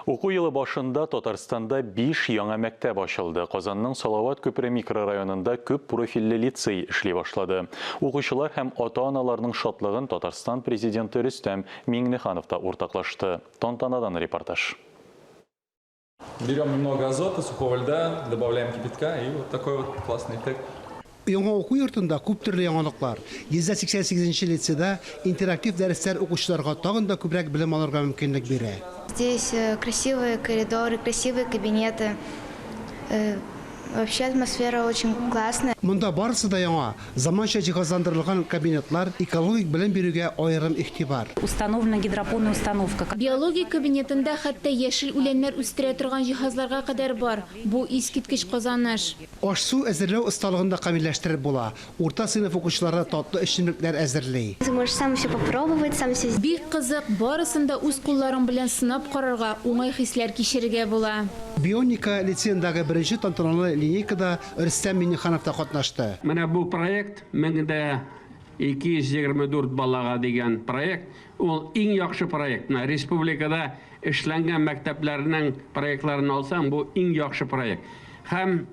Уку елы башында Татарстанда биш яңа мәктәп ачылды. Казанның Салават күпере микрорайонында күп профильле лицей эшли башлады. Укучылар һәм ата-аналарның шатлыгын Татарстан Президенты Рөстәм Миңнеханов та уртаклашты. Тантанадан репортаж. Берем немного азота, сухого льда, добавляем кипятка и вот такой вот классный эффект. Яңа уку йортында күп төрле яңалыклар. 188 нче лицейда интерактив дәресләр укучыларга тагын да күбрәк белем алырга мөмкинлек бирә. Здесь красивые коридоры, красивые кабинеты. Вообще атмосфера очень классная. Монда барысы да яңа, заманча җиһазландырылган кабинетлар, экологик белем бирүгә аерым игътибар. Установлена гидропонная установка. Биология кабинетында хәтта яшел үләннәр үстерә торган җиһазларга кадәр бар. Бу искиткеч казаныш. Аш-су әзерләү осталыгын да камилләштереп була. Урта сыйныф укучылары татлы эчемлекләр әзерли. Ты можешь сам все попробовать, сам все. Бик кызык, барысын да үз кулларың белән сынап карарга, уңай хисләр кичерергә була. Бионика лицеендагы беренче тантаналы линейкада Рөстәм Миңнеханов та катнашты. Менә бу проект, 1224 балага дигән проект, ул иң яхшы проект. Менә республикада эшләнгән мәктәпләрнең проектларын алсаң, бу иң яхшы проект. Һәм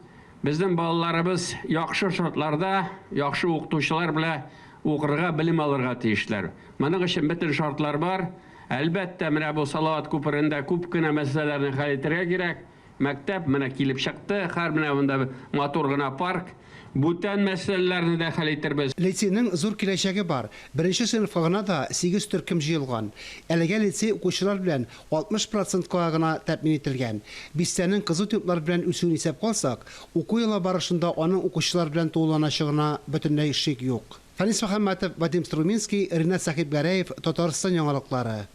безнең балаларыбыз яхшы шартларда, яхшы укытучылар белән укырга, белем алырга тиешләр. Моның өчен бөтен шартлар бар. Әлбәттә, менә бу Салават күперендә күп кенә мәсьәләләрне хәл итәргә кирәк. Мәктәп менә килеп чыкты, хәр менә монда матур гына парк. Бүтән мәсьәләләрне дә хәл итербез. Лицейның зур киләчәге бар. Беренче сыйныфка гына да сигез төркем җыелган. Әлегә лицей укучылар белән 60 процентка гына тәэмин ителгән. Бистәнең кызу темплар белән үсүен исәпкә алсак, уку елы барышында аның укучылар белән тулыланачагына бөтенләй шик юк. Фәнис Мөхәммәтов, Вадим Струминский, Ринат Сәхипгәрәев, Татарстан яңалыклары.